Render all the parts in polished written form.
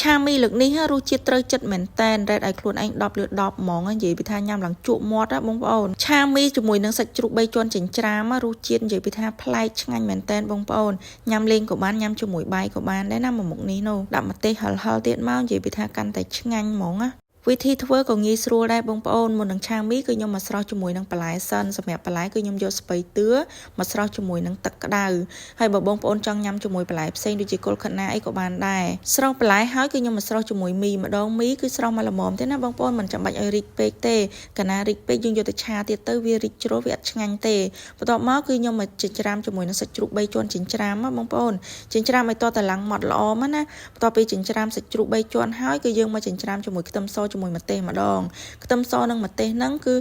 ឆាមីលើកនេះរសជាតិត្រូវចិត្តមែនតែន rate ឲ្យខ្លួនឯង10លើ10ហ្មងនិយាយពីថាញ៉ាំឡើងជក់មាត់ណាបងប្អូនឆាមីជាមួយនឹងសាច់ជ្រូក3ជាន់ចិញ្ច្រាមរសជាតិនិយាយពីថាប្លែកឆ្ងាញ់មែនតែនបងប្អូនញ៉ាំលេងក៏បានញ៉ាំជាមួយបាយក៏បានដែរណាមួយមុខនេះនោះដាក់ម្ទេសហិលហិលទៀតមកនិយាយពីថាកាន់តែឆ្ងាញ់ហ្មងណាវិធីធ្វើក៏ងាយស្រួលដែរបងប្អូនមុននឹងឆាមីគឺខ្ញុំមកស្រុះជាមួយនឹងបន្លែសិនសម្រាប់បន្លែគឺខ្ញុំយកស្ពៃតឿមកស្រុះជាមួយនឹងទឹកក្តៅហើយបើបងប្អូនចង់ញ៉ាំជាមួយបន្លែផ្សេងដូចជាគល់ខាត់ណាអីក៏បានដែរស្រុះបន្លែហើយគឺខ្ញុំមកស្រុះជាមួយមីម្ដងមីគឺស្រុះមកល្មមទេណាបងប្អូនមិនចាំបាច់ឲ្យរីកពេកទេកាលណារីកពេកយើងយកទៅឆាទៀតទៅវារីកជ្រុលវាអត់ឆ្ងាញ់ទេបន្ទាប់មកគឺខ្ញុំមកចិញ្ច្រាមជាមួយនឹងសាច់ជ្រូក3ជាន់ចិញ្ច្រាមបងប្អូនចិញ្ច្រាមឲ្យតតឡើងម៉ត់ល្អមកណាបន្ទាប់ពីចិញ្ច្រាមសាច់ជ្រូក3ជាន់ហើយគឺយើងមកចិញ្ច្រាមជាមួយខ្ទឹមសជាមួយម្ទេសម្ដងខ្ទឹមសនិងម្ទេសហ្នឹងគឺ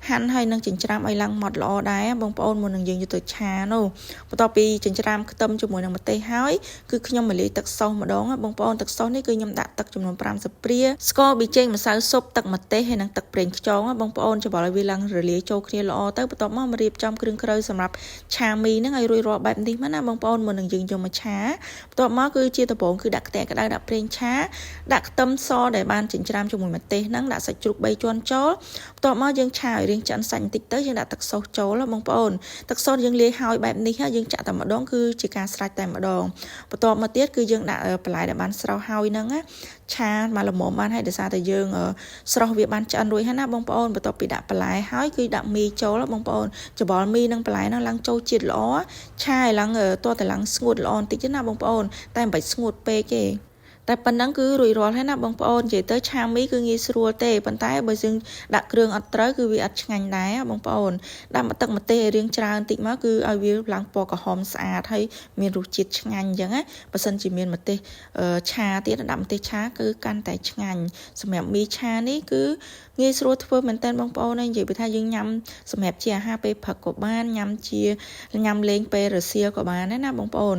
ហាន់ហើយនឹងចិញ្ច្រាមឲ្យឡើងម៉ត់ល្អដែរបងប្អូនមុននឹងយើងយកទៅឆានោះបន្ទាប់ពីចិញ្ច្រាមខ្ទឹមជាមួយនឹងម្ទេសហើយគឺខ្ញុំមកលាយទឹកសុសម្ដងបងប្អូនទឹកសុសនេះគឺខ្ញុំដាក់ទឹកចំនួន50ព្រាស្ករប៊ីចេងម្សៅស៊ុបទឹកម្ទេសហើយនិងទឹកប្រេងខ្យងបងប្អូនច្របល់ឲ្យវាឡើងរលាយចូលគ្នាល្អទៅបន្ទាប់មកមករៀបចំគ្រឿងក្រៅសម្រាប់ឆាមីហ្នឹងឲ្យរួចរាល់បែបនេះមកណាបងប្អូនមុននឹងយើងយកមកឆាបន្ទាប់មកគឺជាដំបូងគឺដាក់ខ្ទះក្តៅដាក់ប្រេងឆាដាក់ខ្ទឹមសដែលបានចិញ្ច្រាមជាមួយម្ទេសហ្នឹងដាក់សាច់ជ្រូក3ជាន់ចូលបន្ទាប់មកយើងឆាឲ្យរាងឆ្អិនសាច់បន្តិចទៅយើងដាក់ទឹកសុសចូលបងប្អូនទឹកសុសយើងលាយហើយបែបនេះយើងចាក់តែម្ដងគឺជាការស្រេចតែម្ដងបន្ទាប់មកទៀតគឺយើងដាក់បន្លែដែលបានស្រុះហើយហ្នឹងណាឆាមកល្មមបានហើយដោយសារតែយើងស្រុះវាបានឆ្អិនរួចហើយណាបងប្អូនបន្ទាប់ពីដាក់បន្លែហើយគឺដាក់មីចូលបងប្អូនច្របល់មីនិងបន្លែហ្នឹងឡើងចូលជាតិល្អឆាឲ្យឡើងតតែឡើងស្ងួតល្អបន្តិចណាបងប្អូនតែមិនបាច់ស្ងួតពេកទេតែប៉ុណ្ណឹងគឺរួចរាល់ហើយណាបងប្អូននិយាយទៅឆាមីគឺងាយស្រួលទេប៉ុន្តែបើយើងដាក់គ្រឿងអត់ត្រូវគឺវាអត់ឆ្ងាញ់ដែរបងប្អូនដាក់មកទឹកម្ទេសឲ្យរាងច្រើនតិចមកគឺឲ្យវាឡើងពណ៌ក្រហមស្អាតហើយមានរសជាតិឆ្ងាញ់អញ្ចឹងណាបើសិនជាមានម្ទេសឆាទៀតដាក់ម្ទេសឆាគឺកាន់តែឆ្ងាញ់សម្រាប់មីឆានេះគឺងាយស្រួលធ្វើមែនតើបងប្អូននិយាយពីថាយើងញ៉ាំសម្រាប់ជាអាហារពេលព្រឹកក៏បានញ៉ាំជាញ៉ាំលេងពេលរសៀលក៏បានដែរណាបងប្អូន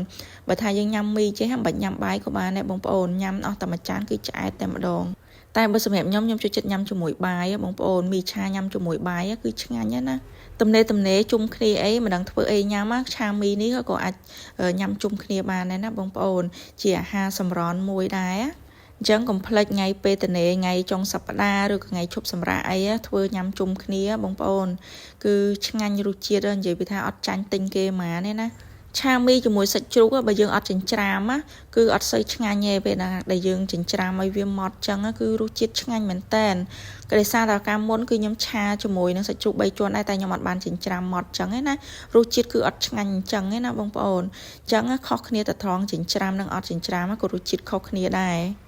បើថាយើងញ៉ាំមីចេះមិនបាច់ញ៉ាំបាយក៏បានដែរបងប្អូនញ៉ាំអស់តែមួយចានគឺឆ្អែតតែម្ដងតែបើសម្រាប់ខ្ញុំខ្ញុំចូលចិត្តញ៉ាំជាមួយបាយបងប្អូនមីឆាញ៉ាំជាមួយបាយគឺឆ្ងាញ់ណាស់ទំនេរទំនេរជុំគ្នាអីមិនដឹងធ្វើអីញ៉ាំឆាមីនេះក៏អាចញ៉ាំជុំគ្នាបានដែរណាបងប្អូនជាអាហារសម្រន់មួយដែរអញ្ចឹងកុំភ្លេចថ្ងៃពេលតនេថ្ងៃចុងសប្តាហ៍ឬក៏ថ្ងៃឈប់សម្រាកអីធ្វើញ៉ាំជុំគ្នាបងប្អូនគឺឆ្ងាញ់រសជាតិនិយាយពីថាអត់ចាញ់ទិញគេហ្មងទេណាឆាមីជាមួយសាច់ជ្រូកបើយើងអត់ចិញ្ច្រាមគឺអត់សូវឆ្ងាញ់ទេពេលណាដែលយើងចិញ្ច្រាមឲ្យវាម៉ត់ចឹងគឺរសជាតិឆ្ងាញ់មែនតែនក៏ដោយសារតែកាលមុនគឺខ្ញុំឆាជាមួយនឹងសាច់ជ្រូក3ជាន់ដែរតែខ្ញុំអត់បានចិញ្ច្រាមម៉ត់ចឹងឯណារសជាតិគឺអត់ឆ្ងាញ់អញ្ចឹងឯណាបងប្អូនអញ្ចឹងខុសគ្នាតែត្រង់ចិញ្ច្រាមនិងអត់ចិញ្ច្រាមក៏រសជាតិខុសគ្នាដែរ។